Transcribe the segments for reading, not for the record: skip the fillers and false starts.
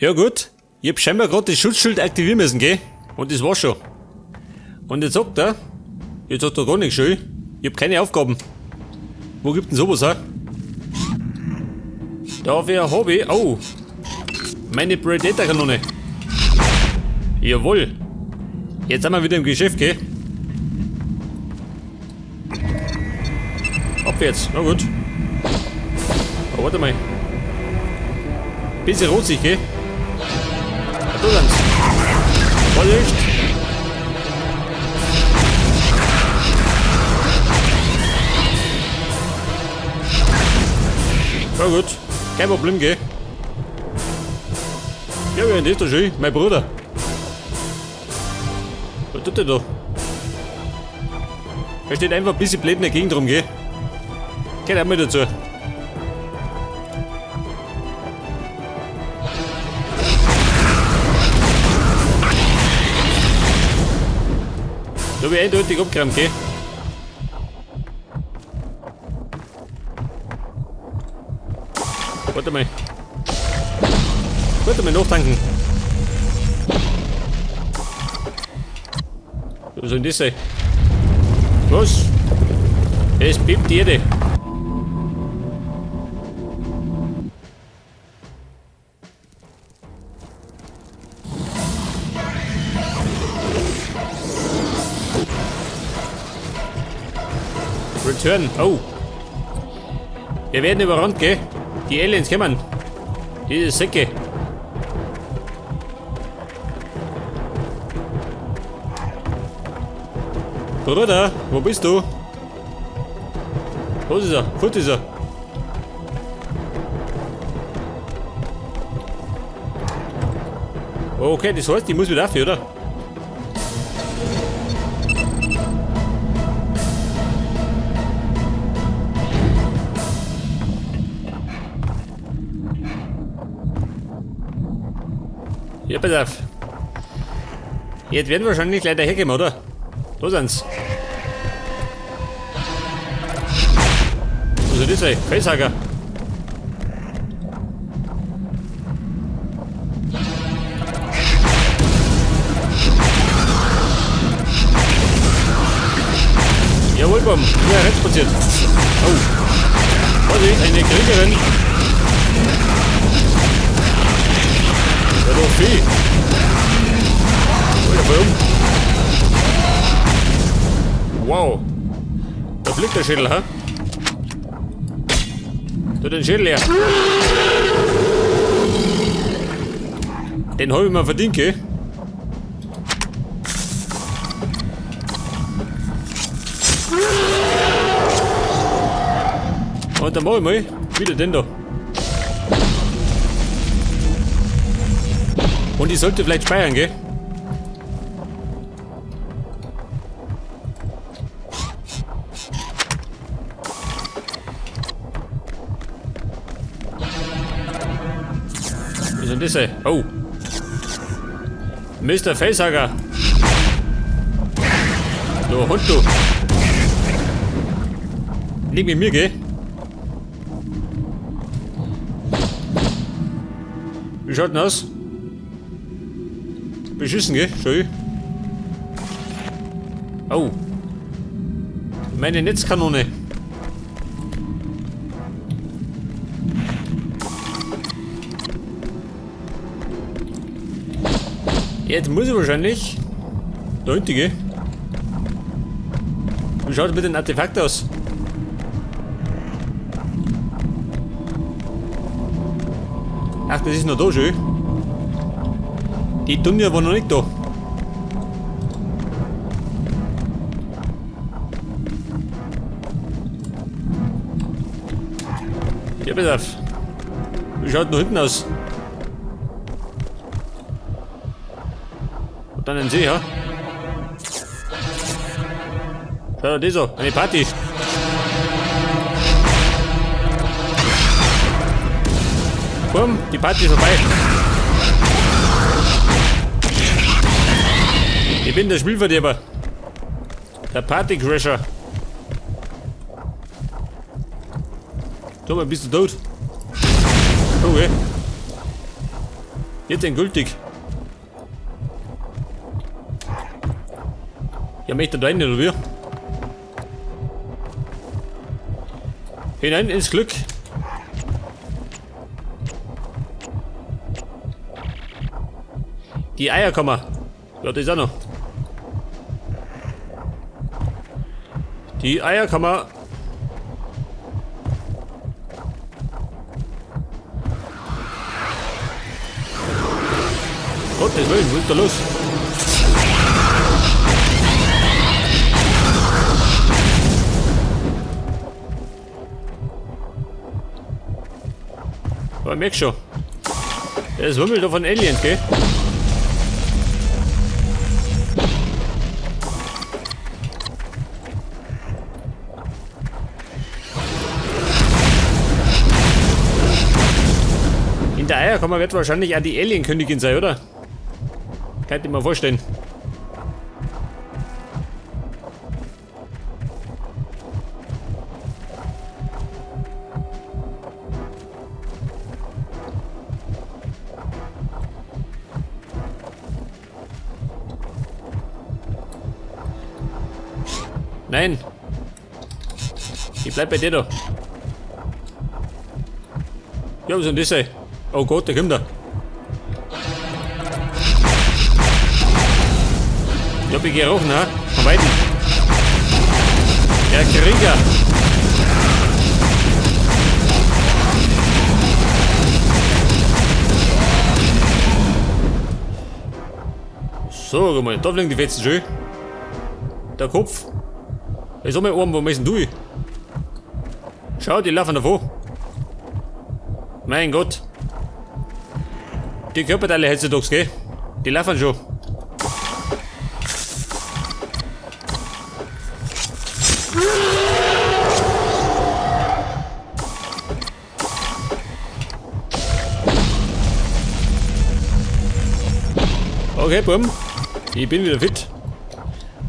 Ja gut, ich hab scheinbar gerade das Schutzschild aktivieren müssen, gell? Und das war's schon. Und jetzt sagt er, jetzt sagt er gar nichts schön, ich hab keine Aufgaben. Wo gibt denn sowas, hä? Dafür hab ich, oh, meine Predator-Kanone. Jawohl. Jetzt sind wir wieder im Geschäft, gell? Abwärts, na gut. Oh, warte mal. Bisschen rotzig, gell? Da sind's. Vorsicht! Na gut, kein Problem, gell? Ja, wer ist das schön? Mein Bruder. Was tut der da? Er steht einfach ein bisschen blöd in der Gegend rum, gell? Geht auch mal dazu. Da hab ich eindeutig abgeräumt, gell? Warte mal. Warte mal, nachtanken. Was soll denn das sein? Was? Es bebt die Erde. Return. Oh. Wir werden überrannt, gell? Die Aliens kommen. Diese Säcke. Bruder, wo bist du? Wo ist er? Fort ist er. Okay, das heißt, ich muss wieder auf, oder? Ja, pass auf. Jetzt werden wahrscheinlich gleich daherkommen, oder? Da sind's. Was soll das sein? Facehacker. Jawohl, Bom. Ja, rechts passiert. Oh. Vorsicht, eine Kriegerin. Ja, doch, Vieh. Oh, ja, voll um. Wow. Da fliegt der Schädel, hä? Tu den Schädel her. Den hab ich mir verdient, gell? Und dann mach ich mal wieder den da. Und ich sollte vielleicht speichern, gell? Was ist denn das, ey? Oh. Mister Facehacker. Du Hund, du. Nicht mit mir, gell? Wie schaut denn aus? Beschissen, gell? Schön. Oh. Meine Netzkanone. Jetzt muss ich wahrscheinlich da hinten gehen. Wie schaut es mit dem Artefakt aus? Ach, das ist noch da schön. Die Dunja war noch nicht da. Ja, pass auf. Wie schaut noch hinten aus? Und dann ein See, ja? Schau dir das an, eine Party. Komm, die Party ist vorbei. Ich bin der Spielverderber. Der Partycrasher. Thomas, bist du tot? Okay. Jetzt endgültig. Ja, möchte da rein, oder wie? Hinein ins Glück. Die Eierkammer. Ja, das ist auch noch. Die Eierkammer. Gottes Willen, was ist da los? Aber ich merk schon. Es wimmelt doch von Aliens, gell? In der Eierkammer wird wahrscheinlich auch die Alien-Königin sein, oder? Kann ich mir vorstellen. Nein! Ich bleib bei dir da. Ja, was soll denn das sein? Oh Gott, der kommt da. Ich hab ihn gerochen, ha? Von Weitem. Der Krieger. So, guck mal, da fliegen die Fetzen schön. Der Kopf. Da ist auch mal oben, wo müssen du? Schau, die laufen davon. Mein Gott. Die Körperteile heutzutage, gell? Die laufen schon. Okay, bumm. Ich bin wieder fit.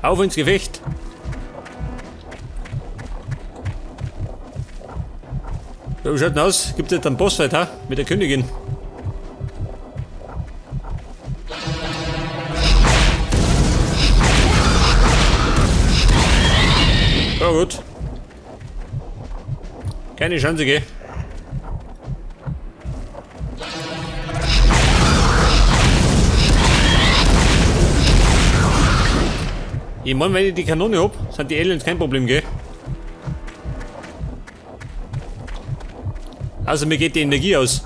Auf ins Gefecht. Ja, wie schaut denn aus? Gibt es jetzt einen Bossfight, ha? Mit der Königin. Ja gut. Keine Chance, gell? Ich mein, wenn ich die Kanone hab, sind die Aliens kein Problem, gell? Also mir geht die Energie aus.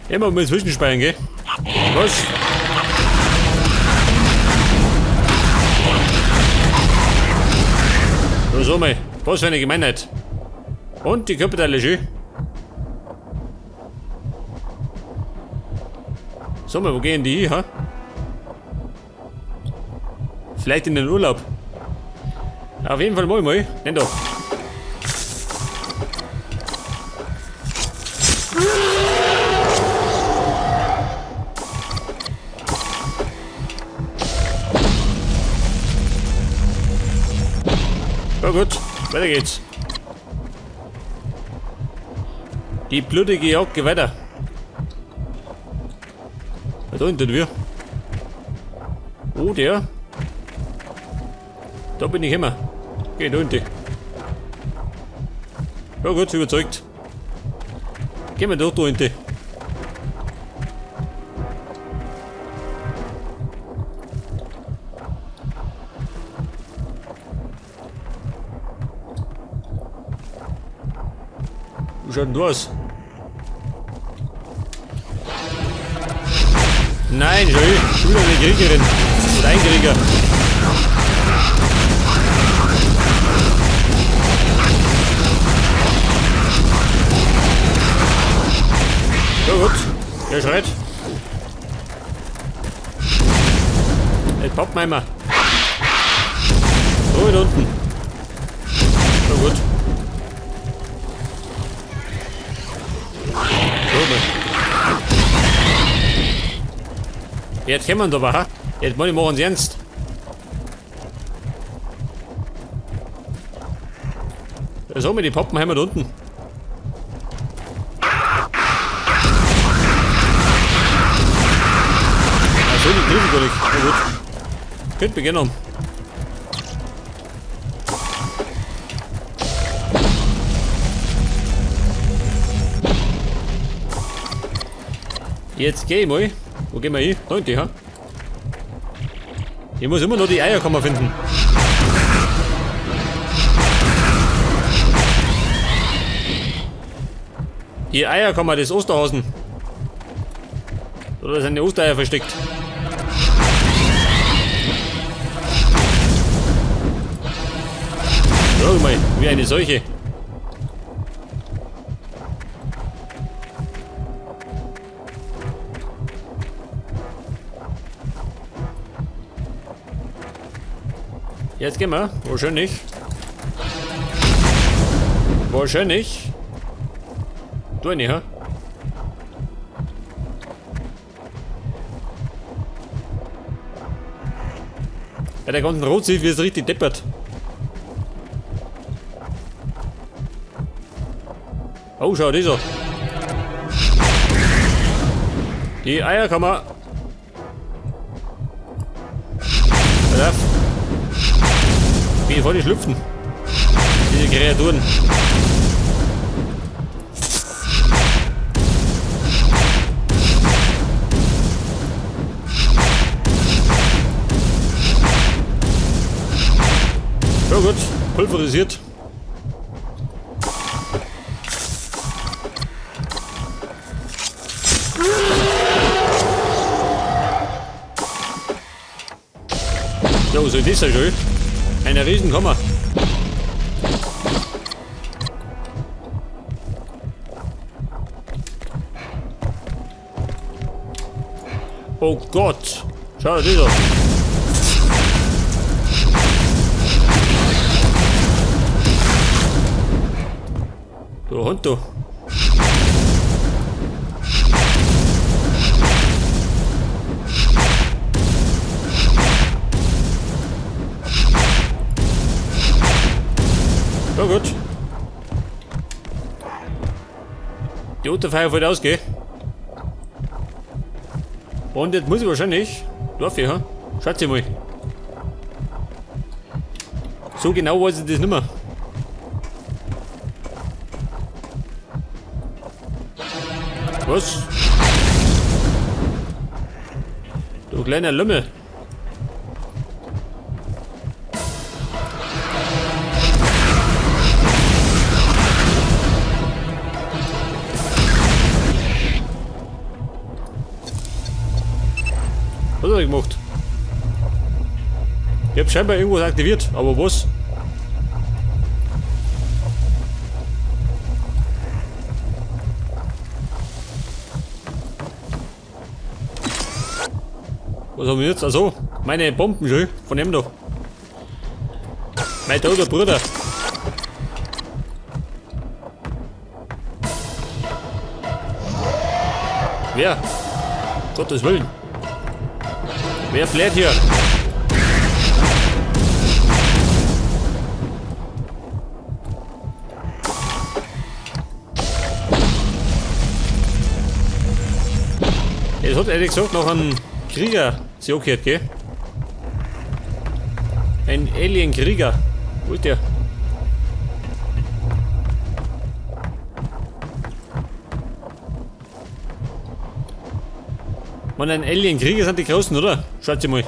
Immer mal zwischenspeichern, gell? Was? So, so mal. Was für eine Gemeinheit. Und die Körperteile schön. So mal, wo gehen die hin, ha? Vielleicht in den Urlaub. Auf jeden Fall mal, mal. Nenn doch. Ja gut, weiter geht's. Die blutige Jagd geht weiter. Da hinten wir. Oh, der. Da bin ich immer. Geh da hinten. Ja gut, überzeugt. Gehen wir doch da hinten. Wie schaut denn du aus? Nein, schon wieder eine Kriegerin. Oder ein Krieger. Ja gut, der schreit. Jetzt Pappenheimer. So, da unten. Ja gut. So, mal. Jetzt kommen wir aber, ha? Jetzt machen wir uns ernst. Da sagen wir die Pappenheimer da unten. Ach so, die treffe ich gar nicht. Na gut. Könnte beginnen. Jetzt geh ich mal. Wo gehen wir hin? Da in die, ha? Ich muss immer noch die Eierkammer finden. Die Eierkammer des Osterhasen. Oder sind die Ostereier versteckt? Schau mal, wie eine Seuche. Jetzt gehen wir. Wahrscheinlich. Wahrscheinlich. Du nicht, ha? Bei der ganzen Rotsi wird es richtig deppert. Oh, schau, das an. Die Eierkammer. Pass auf. Wie voll die schlüpfen. Diese Kreaturen. Ja gut, pulverisiert. Ja, so ist das ja schön. Eine Riesenkammer. Oh Gott! Schau dir das an. Du Hund, du. Ja gut. Die Unterfeuer fällt aus, gell? Und jetzt muss ich wahrscheinlich... Darf ich, ha? Schaut mal. So genau weiß ich das nicht mehr. Was? Du kleiner Lümmel. Was hab ich gemacht? Ich hab scheinbar irgendwas aktiviert, aber was? Was haben wir jetzt? Achso, meine Bomben schon, von dem da. Mein toter Bruder. Wer? Gottes Willen. Wer bläht hier? Es hat ehrlich gesagt noch ein Krieger sich angehört, gell? Ein Alien-Krieger. Wo ist der? Man, ein Alien-Krieger sind die Großen, oder? Schaut mal.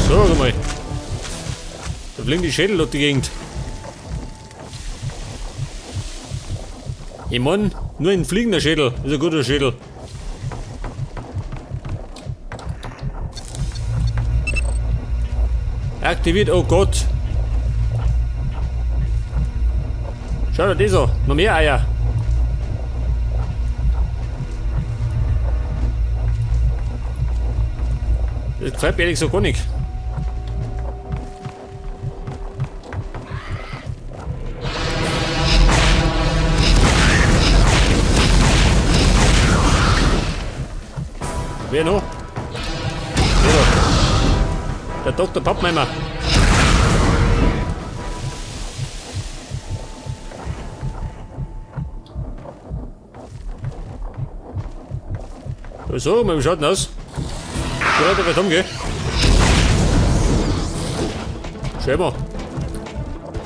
So, mal. Da fliegen die Schädel durch die Gegend. Ich mein, nur ein fliegender Schädel ist ein guter Schädel. Aktiviert, oh Gott. Schau dir das an, noch mehr Eier. Das gefällt mir ehrlich gesagt gar nicht. Wer noch? Wer da? Der Dr. Pappenheimer. So, wie schaut denn aus? Ja, da wird umgehen. Schau mal.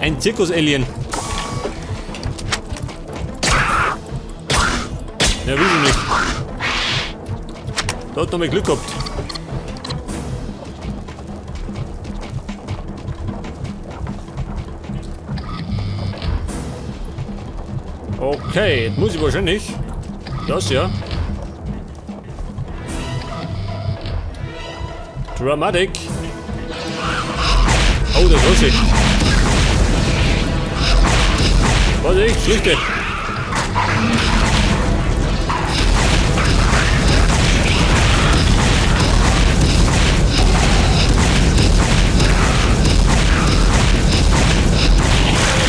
Ein Zirkus-Alien. Ja, will ich nicht. Da hat noch mal Glück gehabt. Okay, jetzt muss ich wahrscheinlich das ja. Dramatic. Oh, der Große. Vorsicht, flüchte.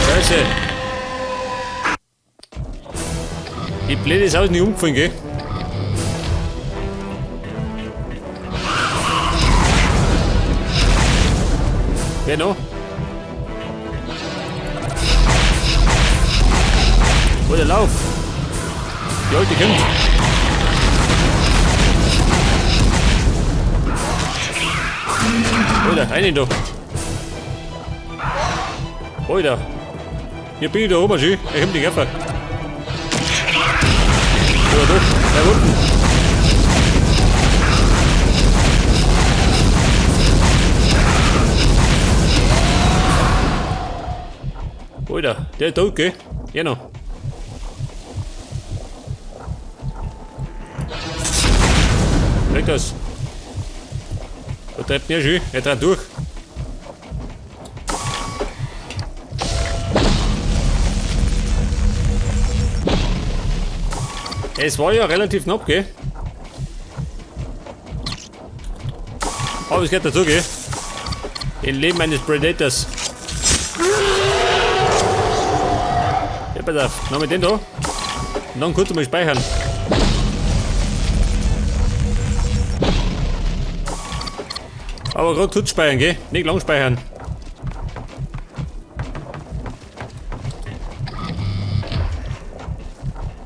Scheiße. Die blöde Sau ist nicht umgefallen, gell? Wer noch? Wo der Lauf? Die alte kommt. Alter, einen da. Alter. Hier bin ich da oben schon. Er kommt nicht einfach. Ja, doch. Da unten. Alter, der ist tot, gell? Ja noch. Weg das. Da treibt mir schon. Er dreht durch. Es war ja relativ knapp, gell? Aber es geht dazu, gell? Im Leben eines Predators. Ja, pass auf. Noch mit den da. Und dann kurz mal speichern. Aber grad kurz speichern, gell? Nicht lang speichern.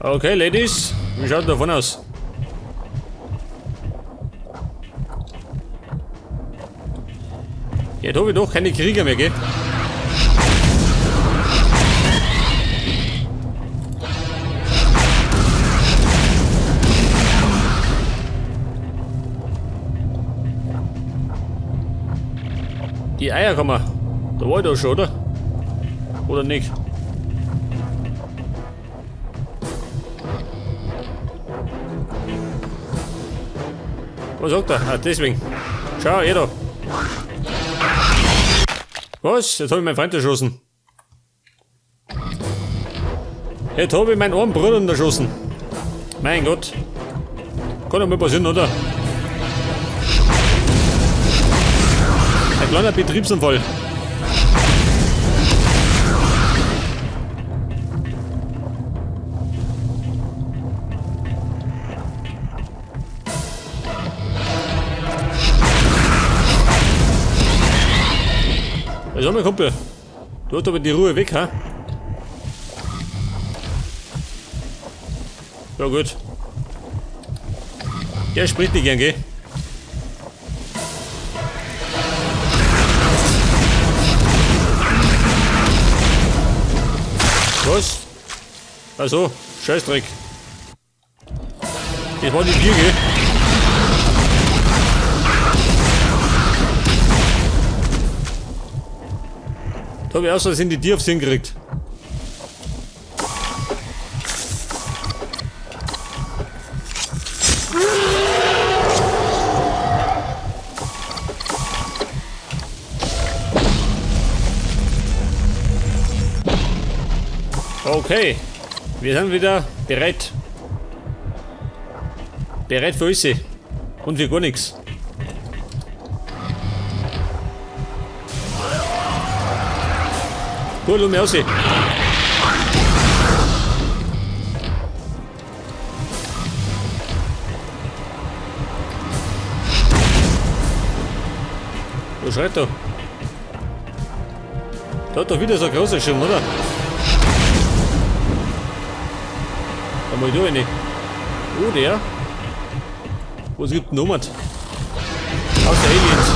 Okay, Ladies. Wie schaut da vorne aus? Jetzt hab ich doch keine Krieger mehr, gell? Die Eier kommen. Da war ich doch schon, oder? Oder nicht? Was sagt er? Ah, deswegen. Schau, er da. Was? Jetzt hab ich meinen Freund erschossen. Jetzt hab ich meinen armen Bruder erschossen. Mein Gott. Kann doch mal passieren, oder? Ein kleiner Betriebsunfall. Also mein Kumpel, du hast aber die Ruhe weg, ha? Ja gut. Der spricht nicht gern, gell? Was? Also, Scheißdreck. Das war die Tür, gell? Da hab ich aus Versehen die Tür aufs Hirn gekriegt. Okay, wir sind wieder bereit. Bereit für alles. Und für gar nichts. Gut, lass mich raus. Wo schreit da? Da hat doch wieder so ein großer Schirm, oder? Da mach ich da rein. Oh, der. Was gibt denn noch? Außer Aliens.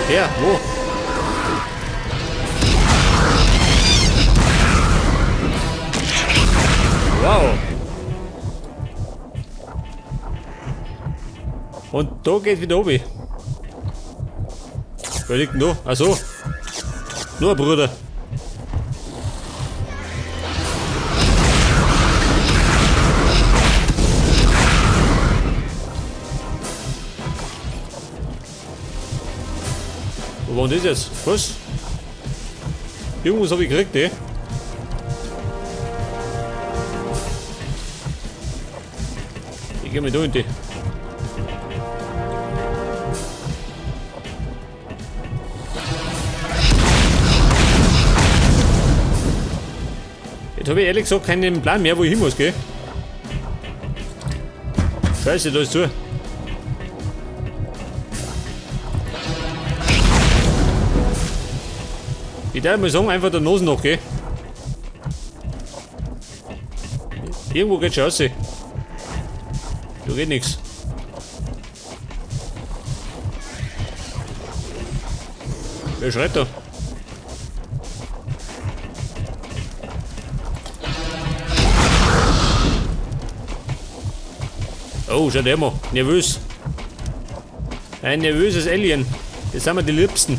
Wer? Wo? Wow. Und da geht wieder oben. Wer liegt denn da? Ach so. Nur ein Bruder. Wo war denn das jetzt? Was? Irgendwas hab ich gekriegt, ey. Ich geh mal da in die. Jetzt hab ich ehrlich gesagt keinen Plan mehr, wo ich hin muss, gell? Scheiße, da ist zu. Ich darf mal sagen, einfach der Nase nach, gell? Irgendwo geht schon raus. Da geht nix. Wer schreit da? Oh, schaut her mal. Nervös. Ein nervöses Alien. Das sind wir die Liebsten.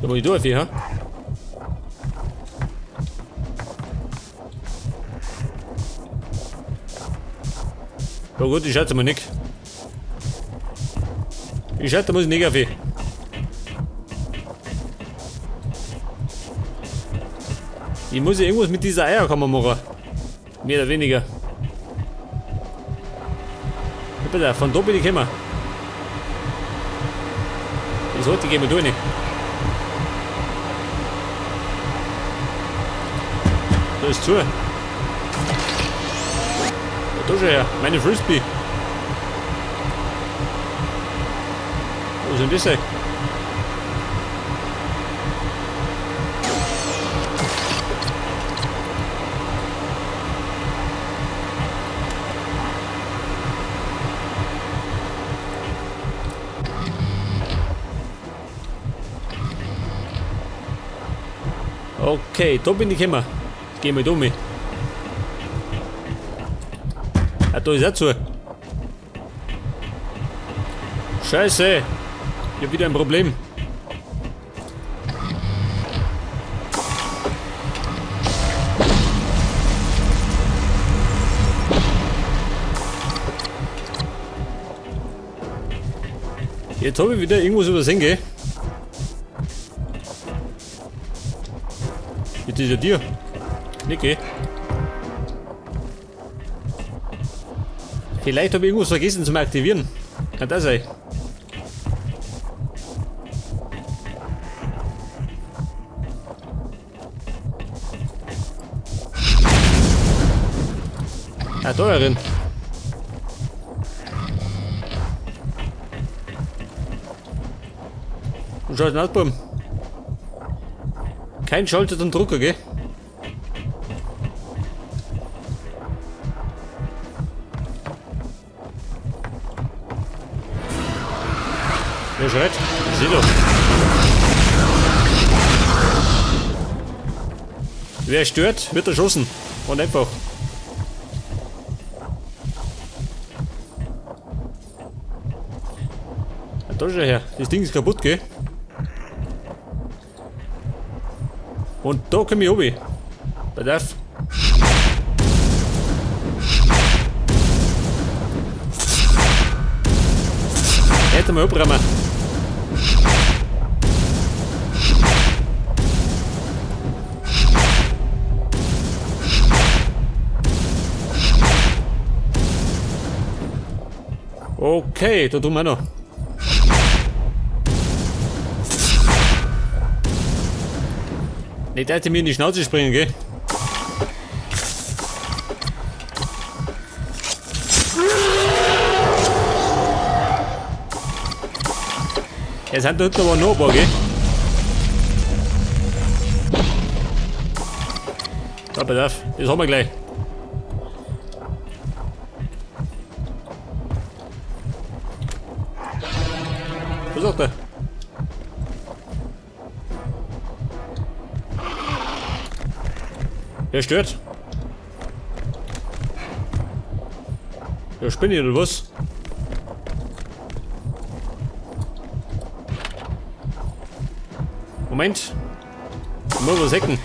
Da muss ich durch, ja? Ja gut, ich schätze mal nicht. Ich schätze, da muss ich nicht auf. Ich muss ja irgendwas mit dieser Eierkammer machen. Mehr oder weniger. Bitte, von da bin ich gekommen. Das heute gehen wir durch nicht. Da ist zu. Ja, da schon her. Meine Frisbee. Wo ist denn das denn? Okay, da bin ich gekommen. Jetzt gehen wir da mit. Ah, da ist auch zu. Scheiße! Ich hab wieder ein Problem. Jetzt hab ich wieder irgendwas übersehen, gell? Jetzt ist ja dir. Nicht, gell? Vielleicht hab ich irgendwas vergessen zum Aktivieren. Kann das sein? Ah, da herin. Du schaust aus, Buben. Kein Schalter zum Drucker, gell? Wer schreit? Ich seh doch. Wer stört, wird erschossen. Und einfach. Ah, da schau her. Das Ding ist kaputt, gell? Und da komm ich runter. Pass auf. Jetzt einmal abräumen. Okay, da drüben auch noch. Nicht, dass die mir in die Schnauze springen, gell? Es sind da hinten aber noch ein paar, gell? Da, pass auf, das haben wir gleich. Was sagt er? Wer stört? Ja, spinne ich oder was? Moment. Ich muss was hacken.